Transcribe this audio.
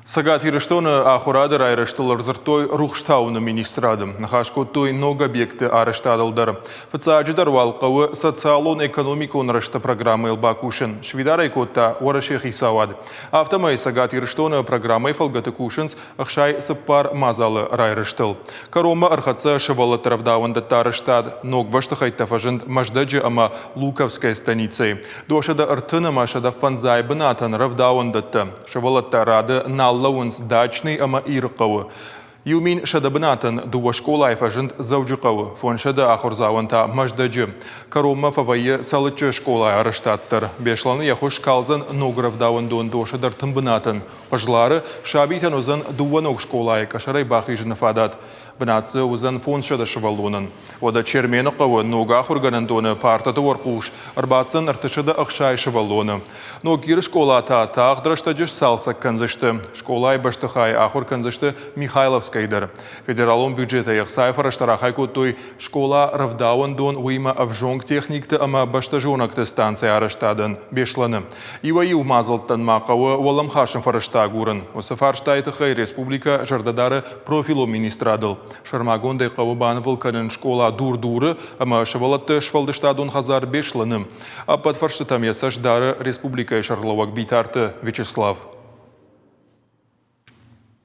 Цӕгат Ирыстоны ахуырады райрӕзтыл ӕрдзырдтой Рухстауыны министрады. Ныхас кодтой ног объектты арӕзтадыл дӕр. Фыццаджыдӕр уал хъӕуы социалон-экономикон рӕзты программӕйыл бакусын, сфидар ӕй кодта Уӕрӕсейы хицауад. Афтӕмӕй Цӕгат Ирыстоны программӕйы фӕлгӕты кусынц 64 мадзалы райрӕзтыл. Кӕронмӕ ӕрхӕццӕ сывӕллӕтты рӕвдауӕндӕтты арӕзтад, ног бӕстыхӕйттӕ фӕзынд Мӕздӕджы ӕмӕ Луковская станицӕйы. 230 ӕмӕ 105 бынатӕн рӕвдауӕндӕттӕ. Сывӕллӕттӕ рады нал лӕууынц Дачный ӕмӕ Ирыхъӕуы. 1100 бынатӕн дыууӕ скъолайы фӕзынд Дзӕуджыхъӕуы, 500 ахуырдзауӕн та Мӕздӕджы. Кӕронмӕ фӕвӕййы Цӕлыччы скъолайы арӕзтад дӕр. Беслӕны йӕ хуыз скалдзӕн ног рӕвдауӕндон 230 бынатӕн. Хъызлары сабитӕн уыдзӕн дыууӕ ног скъолайы къӕсӕрӕй бахизыны фадат. Бынат дзы уыдзӕн 500 сывӕллонӕн. Уӕдӕ Чермены хъӕуы ног ахуыргӕнӕндоны партӕты уӕрхъус ӕрбаддзӕн 360 сывӕллоны. Ногиры скъола та тагъд рӕстӕджы сцалцӕг кӕндзысты. Скъолайы бӕстыхайы ахуыр кӕндзысты Михайловскӕйы дӕр. Федералон бюджетӕй ӕхцайы фӕрӕзтӕ рахай кодтой скъола, рӕвдауӕндон, уыимӕ ӕвзонг техникты ӕмӕ бӕстӕзонӕгты станцӕйы арӕзтадӕн Беслӕны. Иуӕй-иу мадзӕлттӕн ма хъӕуы уӕлӕмхасӕн фӕрӕзтӕ агурын. Уыцы фарстайы тыххӕй республикӕ зӕрдӕ дары профилон министрадыл. Сӕрмагондӕй хъӕуы банывыл кӕнын скъола Дур-Дуры ӕмӕ сывӕллӕтты сфӕлдыстадон хӕдзар Беслӕны. Ӕппӕт фӕрстытӕм йӕ цӕст дары республикӕйы сӕргълӕууӕг Битарты Вячеслав.